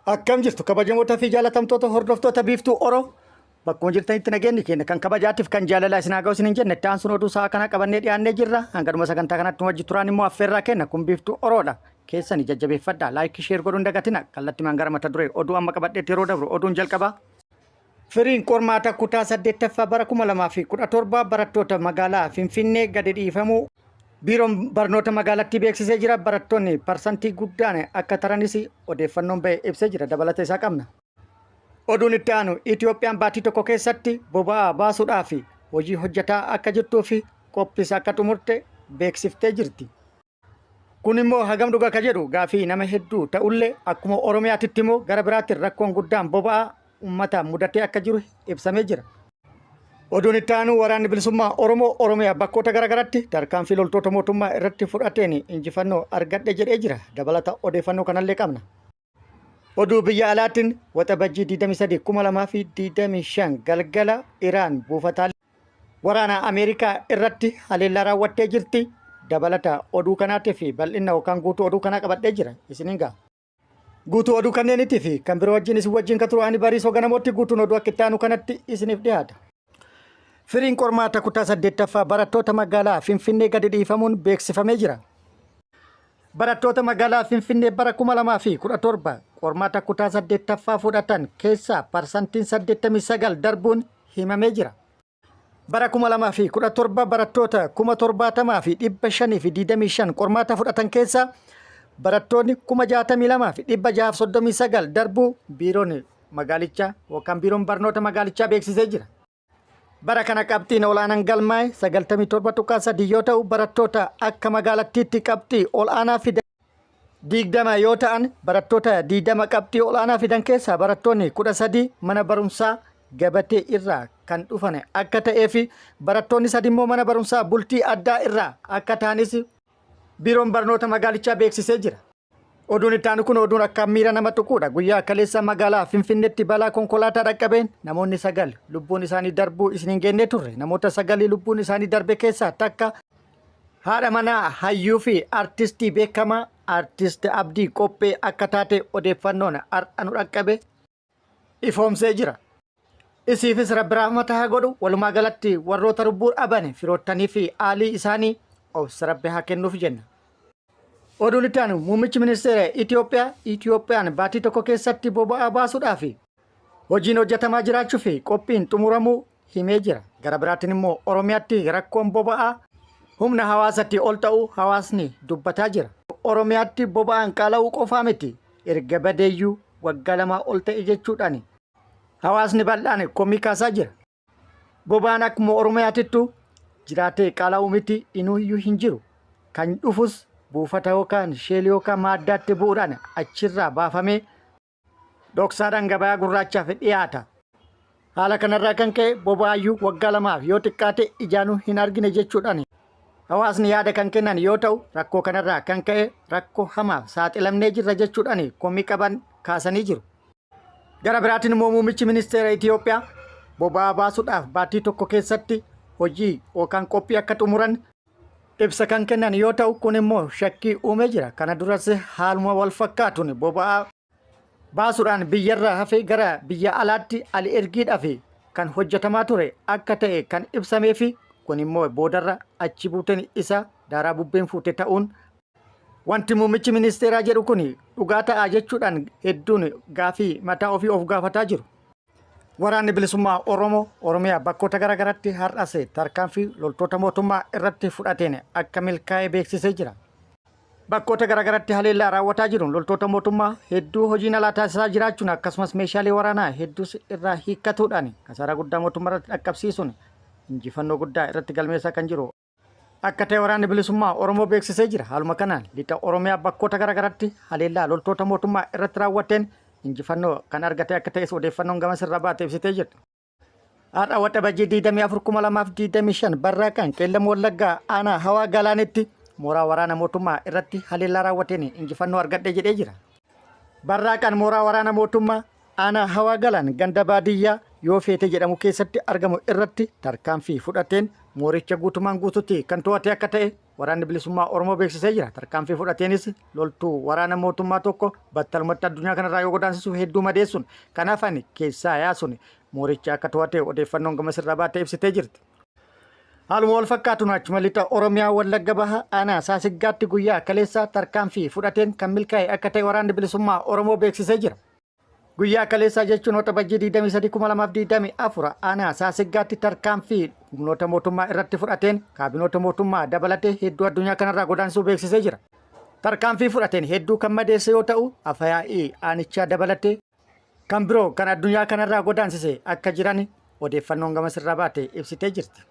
Akkam jirtu kabajamoota fi jaalatamtoota hordoftoota Biiftuu Oro, bakkuma jirtanitti nageenyi keenya kan kabajaatiif kan jaalalaa isin haa ga'u isin hin jenne. Itti aansuun oduu sa'a kana qabannee dhiyaannee jirra. Hangadhuma sagantaa kanatti nu wajji turaan immoo affeerraa kenna. Kun Biiftuu Oroodha. Keessani jajjabeeffadha. Like, share godhuun dagatina. Kallattimaan gara mata duree oduu amma qabadheetti yeroo dabru, oduun jalqabaa. Firiin qormaata kutaa 8ffaa bara 2017 barattoota magaalaa Finfinnee gadi dhiifamuu Biiroon Barnoota magaalattii beeksisee jira. Barattoonni parsantii guddaan akka taranis odeeffannoon bahe ibsee jira. Dabalata isaa qabna. Oduun itti aanu, Itoophiyaan baatii tokko keessatti boba'aa baasuudhaaf hojii hojjetaa akka jirtuu fi qophiis akka xumurte beeksiftee jirti. Kun immoo hagam dhuga ka jedhu gaafii nama hedduu ta'ullee, akkuma Oromiyaatitti immoo gara biraatti rakkoon guddaan boba'aa uummata mudatee akka jiru ibsamee jira. Oduun itti aanu, Waraanni Bilisummaa Oromoo Oromiyaa bakkoota garaagaraatti tarkaanfii loltoota mootummaa irratti fudhateen injifannoo argadhe jedhee jira. Dabalata odeeffannoo kanallee qabna. Oduu biyya alaatiin, Waxabajjii 23 2025 galgala Iraan buufataalee waraanaa Ameerikaa irratti haleellaa raawwattee jirti. Dabalata oduu kanaatii fi bal'ina yookaan guutuu oduu kanaa qabadhee jira. Isiniin ga'a. Guutuu oduu kanneenitii fi kan biroo wajjin isin wajjin kan turu ani Bariisoo Ganamootti. Guutuun oduu akka itti aanu kanatti isiniif dhiyaata. Firiin qormaata kutaa 8ffaa barattoota magaalaa Finfinnee gadi dhiifamuun beeksifamee jira. Barattoota magaalaa Finfinnee bara 2017 qormaata kutaa 8ffaa fudhatan keessaa parsantiin 89 darbuun himamee jira. Bara 2017 barattoota 70,525 qormaata fudhatan keessaa barattoonni 62,639 darbuu biiroon magaalichaa yookaan biiroon barnoota magaalichaa beeksisee jira. Bara kana qabxiin ol'aanaan galmaa'e 97.3 yoo ta'u, barattoota akka magaalattiitti qabxii ol'aanaa fidan 20 yoo ta'an, barattoota 20 qabxii ol'aanaa fidan keessaa barattoonni 13 mana barumsaa Gabatee irraa kan dhufan akka ta'ee fi barattoonni 3 immoo mana barumsaa Bultii Addaa irraa akka ta'anis biiroon barnoota magaalichaa beeksisee jira. Oduun itti aanu kun oduun akkaan miira nama tuquudha. Guyyaa kaleessa magaalaa Finfinneetti balaa konkolaataa dhaqqabeen namoonni sagal lubbuun isaanii darbuu isin hin geennee turre. Namoota sagalii lubbuun isaanii darbe keessaa takka haadha manaa hayyuu fi artistii beekamaa Artist Abdii Qophee akka taate odeeffannoon har'a nu dhaqqabe ifoomsee jira. Isiifis Rabbi rahmata haa godhu. Walumaa galatti warroota lubbuu dhaban firoottanii fi aalii isaanii obsa Rabbi haa kennuuf jenna. Oduun itti aanu, muummichi ministeera Itoophiyaa Itoophiyaan baatii tokko keessatti boba'aa baasuudhaaf hojiin hojjetamaa jiraachuu fi qophiin xumuramuu himee jira. Gara biraatiin immoo Oromiyaatti rakkoon boba'aa humna hawaasatti ol ta'uu hawaasni dubbataa jira. Oromiyaatti boba'aan qaala'uu qofaa miti, erga badeeyyuu waggaa 2 ol ta'e jechuudhaan hawaasni bal'aan komii kaasaa jira. Boba'aan akkuma Oromiyaatittu jiraatee qaala'uu miti, inuuyyuu hin jiru. Kan dhufus buufata yookaan sheelii yookaan maaddaatti bu'uudhaan achirraa baafamee dhoksaadhaan gabayaa gurraachaaf dhiyaata. Haala kanarraa kan ka'e boba'aayyuu waggaa 2f yoo xiqqaate ijaanuu hin argine jechuudhaan hawaasni yaada kan kennan yoo ta'u, rakkoo kanarraa kan ka'e rakkoo hamaaf saaxilamnee jirra jechuudhaan komii qaban kaasanii jiru. Gara biraatiin immoo muummichi ministeera Itiyoophiyaa boba'aa baasuudhaaf baatii tokko keessatti hojii yookaan qophii akka xumuran ibsa kan kennan yoo ta'u, kun immoo shakkii uumee jira. Kana duras haaluma wal fakkaatuun boba'aa baasuudhaan biyyarraa hafee gara biyya alaatti ali ergiidhaaf kan hojjetamaa ture akka ta'e kan ibsamee fi kun immoo boodarra achi buuteen isa daaraa bubbeen fuute ta'uun, wanti muummichi ministeeraa jedhu kun dhugaa ta'a jechuudhaan hedduun gaafii mataa ofii of gaafataa jiru. Waraanni Bilisummaa Oromoo Oromiyaa bakkoota garaagaraatti har'as tarkaanfii loltoota mootummaa irratti fudhateen akka milkaa'e beeksisee jira. Bakkoota garaagaraatti haleellaa raawwataa jiruun loltoota mootummaa hedduu hojiin alaa taasisaa jiraachuun, akkasumas meeshaalee waraanaa hedduus irraa hiikkatuudhaan kasaaraa guddaa mootummaa irratti dhaqqabsiisuun injifannoo guddaa irratti galmeessaa kan jiru akka ta'e Waraanni Bilisummaa Oromoo beeksisee jira. Haaluma kanaan lixa Oromiyaa bakkoota garaagaraatti haleellaa loltoota mootummaa irratti raawwateen injifannoo kan argate akka ta'es odeeffannoon gama sirraa baate ibsitee jirti. Har'a Waxabajjii 24,2025 barraaqaan Qeellam Wallaggaa aanaa Hawaa Galaanitti mooraa waraana mootummaa irratti haleellaa raawwateen injifannoo argadhe jedhee jira. Barraaqaan mooraa waraana mootummaa aanaa Hawaa Galaan ganda baadiyyaa Yoo Feete jedhamu keessatti argamu irratti tarkaanfii fudhateen mooricha guutumaan guututti kan to'ate akka ta'e Waraanni Bilisummaa Oromoo beeksisee jira. Tarkaanfii fudhateenis loltuu waraana mootummaa tokko battalumatti addunyaa kanarraa yoo godaansisu hedduu madeessuun kan hafan keessaa yaasuun mooricha akka to'ate odeeffannoon gamas irraa baate ibsitee jirti. Haaluma wal fakkaatuun achuma lixa Oromiyaa Wallagga Baha aanaa Saasiggaatti guyyaa kaleessaa tarkaanfii fudhateen kan milkaa'e akka ta'e Waraanni Bilisummaa Oromoo beeksisee jira. Guyyaa kaleessaa jechuun Waxabajjii 23,2024 aanaa Saasiggaatti tarkaanfii humnoota mootummaa irratti fudhateen kaabinoota mootummaa dabalatee hedduu addunyaa kanarraa godaansisuu beeksisee jira. Tarkaanfii fudhateen hedduu kan madeesse yoo ta'u afayaa'ii aanichaa dabalatee kan biroo kan addunyaa kanarraa godaansise akka jiran odeeffannoon gamas irraa baate ibsitee jirti.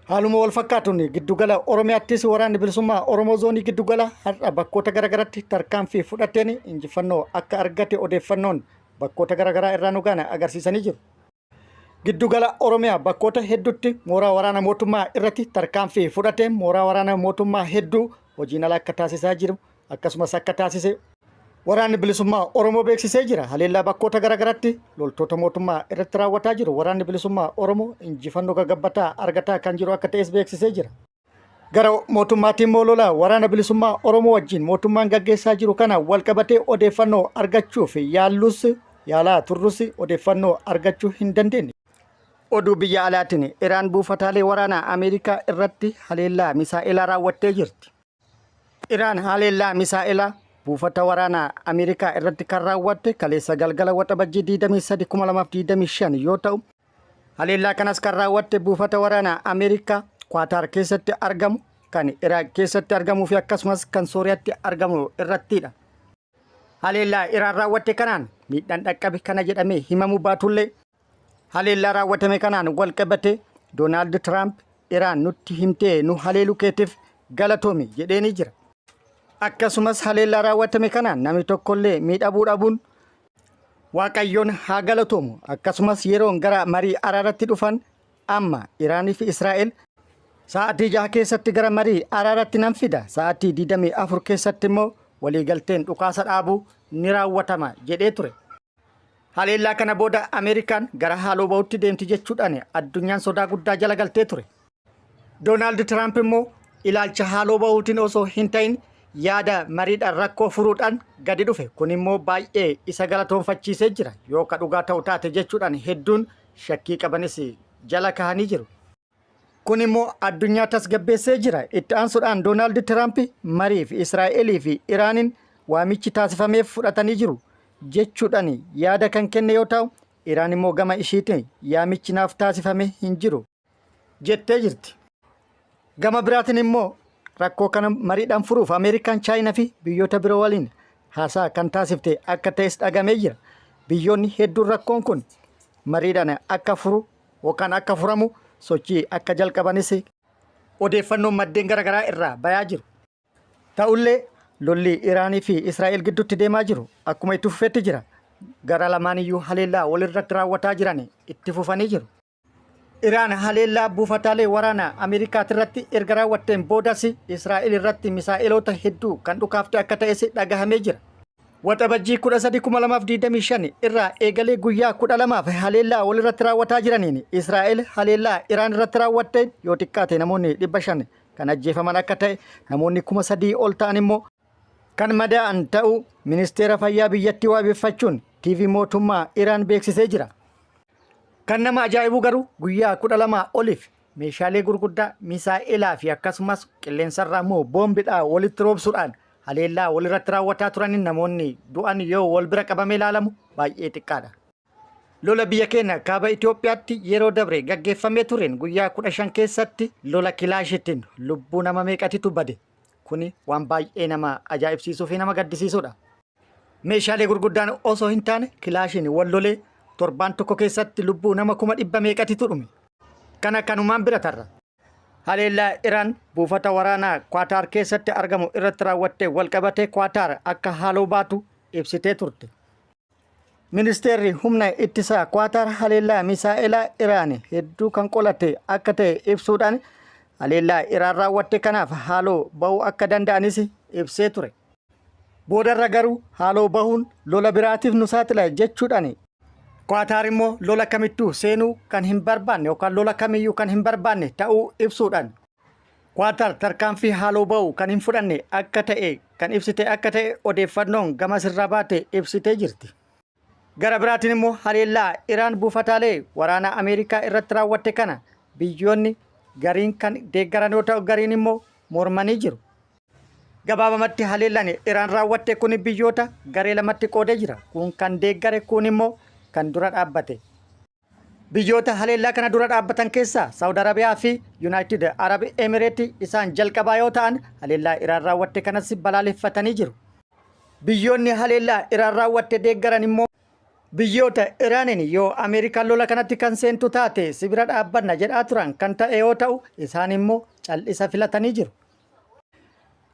Haaluma wal fakkaatuun giddugala Oromiyaattis waraanni bilisummaa Oromoo zoonii giddugala har'a bakkoota garaagaratti tarkaanfii fudhateen injifannoo akka argate odeeffannoon bakkoota garaagaraa irraa nu gaana agarsiisanii jiru. Giddugala Oromiyaa bakkoota hedduutti mooraa waraana mootummaa irratti tarkaanfii fudhateen mooraa waraana mootummaa hedduu hojiin ala akka taasisaa jiru akkasumas akka taasise Waraanni Bilisummaa Oromoo beeksisee jira. Haleellaa bakkoota garaagaraatti loltoota mootummaa irratti raawwataa jiru. Waraanni Bilisummaa Oromoo injifannoo gagabbataa argataa kan jiru akka ta'es beeksisee jira. Gara mootummaatiin immoo lola waraana bilisummaa Oromoo wajjin mootummaan gaggeessaa jiru kana walqabatee odeeffannoo argachuuf yaallus yaalaa turrus odeeffannoo argachuu hin dandeenye. Oduu biyya alaatiin Iraan buufataalee waraanaa Ameerikaa irratti haleellaa misaa'elaa raawwattee jirti. Iraan haleellaa misaa'elaa buufata waraanaa Ameerikaa irratti kan raawwatte kaleessa galgala Waxabajjii 23, 2025 yoo ta'u, haleellaa kanas kan raawwatte buufata waraanaa Ameerikaa Kwaataar keessatti argamu, kan Iraaq keessatti argamuu fi akkasumas kan Sooriyaatti argamu irrattidha. Haleellaa Iraan raawwatte kanaan miidhaan dhaqqabe kana jedhamee himamuu baatullee haleellaa raawwatame kanaan walqabate Doonaald Tiraamp Iraan nutti himtee nu haleeluu keetiif galatoomi jedheenii jira. Akkasumas haleellaa raawwatame kanaan namni tokkollee miidhamuu dhabuun Waaqayyoon haa galatoomu. Akkasumas yeroon gara marii araaratti dhufan amma Iraanii fi Israa'el sa'aatii 6 keessatti gara marii araaratti nan fida sa'aatii 24 keessatti immoo waliigalteen dhukaasa dhaabuu ni raawwatama jedhee ture. Haleellaa kana booda Ameerikaan gara haaloo ba'utti deemti jechuudhaan addunyaan sodaa guddaa jala galtee ture. Doonaald Tiraamp immoo ilaalcha haaloo ba'uutiin osoo hin ta'in yaada mariidhaan rakkoo furuudhaan gadi dhufe. Kun immoo baay'ee isa galatoonfachiisee jira. Yoo ka dhugaa ta'u taate jechuudhaan hedduun shakkii qabanis jala kahanii jiru. Kun immoo addunyaa tasgabbeessee jira. Itti aansuudhaan Doonaald Tiraamp mariif Israa'elii fi Iraaniin waamichi taasifameef fudhatanii jiru jechuudhaan yaada kan kenne yoo ta'u, Iraan immoo gama ishiitiin yaamichi naaf taasifame hin jiru jettee jirti. Gama biraatiin immoo rakkoo kana mariidhaan furuuf Ameerikaan Chaayinaa fi biyyoota biroo waliin haasaa kan taasifte akka ta'es dhagamee jira. Biyyoonni hedduun rakkoon kun mariidhaan akka furu yookaan akka furamu sochii akka jalqabanis odeeffannoon maddeen garaagaraa irraa bayaa jiru. Ta'ullee lolli Iraanii fi Israa'el gidduutti deemaa jiru akkuma itti fufetti jira. Gara lamaaniyyuu haleellaa walirratti raawwataa jiran itti fufanii jiru. Iraan haleellaa buufataalee waraanaa Ameerikaatirratti erga raawwatteen boodas Israa'el irratti misaa'eloota hedduu kan dhukaafte akka ta'es dhagahamee jira. Waxabajjii 13,2025 irraa eegalee guyyaa 12f haleellaa walirratti raawwataa jiraniin Israa'el haleellaa Iraan irratti raawwatteen yoo xiqqaate namoonni 500 kan ajjeefaman akka ta'e namoonni 3,000 ol ta'an immoo kan madaa'an ta'uu ministeera fayyaa biyyattii waabeffachuun TV mootummaa Iraan beeksisee jira. Kan nama ajaa'ibu garuu guyyaa 12 oliif meeshaalee gurguddaa misaa'elaa fi akkasumas qilleensarraa immoo boombiidhaa walitti roobsuudhaan haleellaa walirratti raawwataa turaniin namoonni du'an yoo wal bira qabamee ilaalamu baay'ee xiqqaadha. Lola biyya keenya kaaba Itoophiyaatti yeroo dabre gaggeeffamee tureen guyyaa 15 keessatti lola kilaashiitiin lubbuu nama meeqatitu bade? Kuni waan baay'ee nama ajaa'ibsiisuu fi nama gaddisiisudha. Meeshaalee gurguddaan osoo hin taane kilaashiin wal lolee torbaan tokko keessatti lubbuu nama 100,000 meeqatitu dhume. Kana kanumaan bira tarra. Haleellaa Iraan buufata waraanaa Kwaataar keessatti argamu irratti raawwatte walqabatee Kwaataar akka haaloo baatu ibsitee turte. Ministeerri humna ittisaa Kwaataar haleellaa misaa'elaa Iraan hedduu kan qolate akka ta'e ibsuudhaan haleellaa Iraan raawwatte kanaaf haaloo bahuu akka danda'anis ibsee ture. Boodarra garuu haaloo bahuun lola biraatiif nu saaxila jechuudhaan Kwaataar immoo lola kamittuu seenuu kan hin barbaanne yookaan lola kamiyyuu kan hin barbaanne ta'uu ibsuudhaan Kwaatar tarkaanfii haaloo ba'uu kan hin fudhanne akka ta'e kan ibsite akka ta'e odeeffannoon gama sirraa baate ibsitee jirti. Gara biraatiin immoo haleellaa Iraan buufataalee waraanaa Ameerikaa irratti raawwatte kana biyyoonni gariin kan deeggaran yoo ta'u gariin immoo mormanii jiru. Gabaabamatti haleellaan Iraan raawwatte kun biyyoota garee lamatti qoodee jira. Kun kan deeggare kun immoo kan dura dhaabbate. Biyyoota haleellaa kana dura dhaabbatan keessaa Saawud Arabiyaa fi Yunaayitid Arab Emireeti isaan jalqabaa yoo ta'an haleellaa Iraan raawwatte kanas balaaleffatanii jiru. Biyyoonni haleellaa Iraan raawwatte deeggaran immoo biyyoota Iraaniin yoo Ameerikaan lola kanatti kan seentu taate si bira dhaabbanna jedhaa turan kan ta'e yoo ta'u isaan immoo cal'isa filatanii jiru.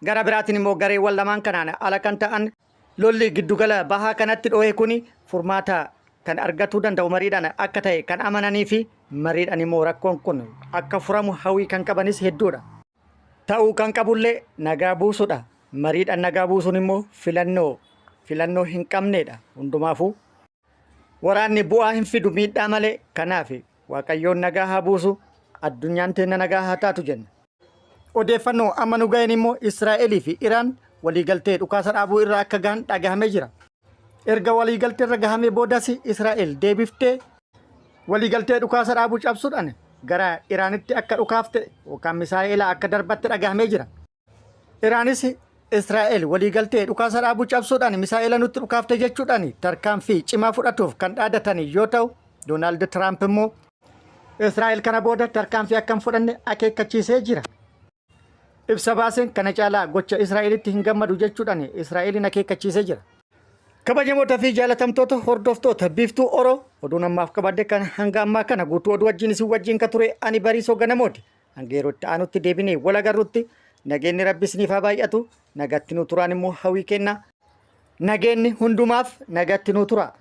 Gara biraatiin immoo gareewwan lamaan kanaan ala kan ta'an lolli giddugala bahaa kanatti dho'e kuni furmaata kan argatuu danda'u mariidhaan akka ta'e kan amananii fi mariidhaan immoo rakkoon kun akka furamu hawwii kan qabanis hedduudha. Ta'uu kan qabullee nagaa buusudha. Mariidhaan nagaa buusuun immoo filannoo filannoo hin qabneedha. Hundumaafuu waraanni bu'aa hin fidu miidhaa malee. Kanaaf Waaqayyoon nagaa haa buusu addunyaan teenna nagaa haa taatu jenna. Odeeffannoo amma nu ga'een immoo Israa'elii fi Iraan waliigaltee dhukaasa dhaabuu irra akka gahan dhagahamee jira. Erga waliigaltee irra gahamee boodas Israa'el deebiftee waliigaltee dhukaasa dhaabuu cabsuudhaan gara Iraanitti akka dhukaafte yookaan misaa'ela akka darbatte dhagahamee jira. Iraanis Israa'el waliigaltee dhukaasa dhaabuu cabsuudhaan misaa'ela nutti dhukaafte jechuudhaan tarkaanfii cimaa fudhatuuf kan dhaadatan yoo ta'u Doonaald Tiraamp immoo Israa'el kana booda tarkaanfii akka hin fudhanne akeekkachiisee jira. Ibsa baaseen kana caalaa gocha Israa'elitti hin gammadu jechuudhaan Israa'eliin akeekkachiisee jira. Kabajamoota fi jaalatamtoota hordoftoota Biiftuu Oro oduun ammaaf qabadde kan hanga ammaa kana guutuu oduu wajjin isin wajjin ka ture ani Bariisoo Ganamooti. Hanga yeroo itti aanutti deebinee wal agarrutti nageenyi Rabbi isiniif haa baay'atu nagatti nu turaan immoo hawwii kenna. Nageenyi hundumaaf nagatti nu tura.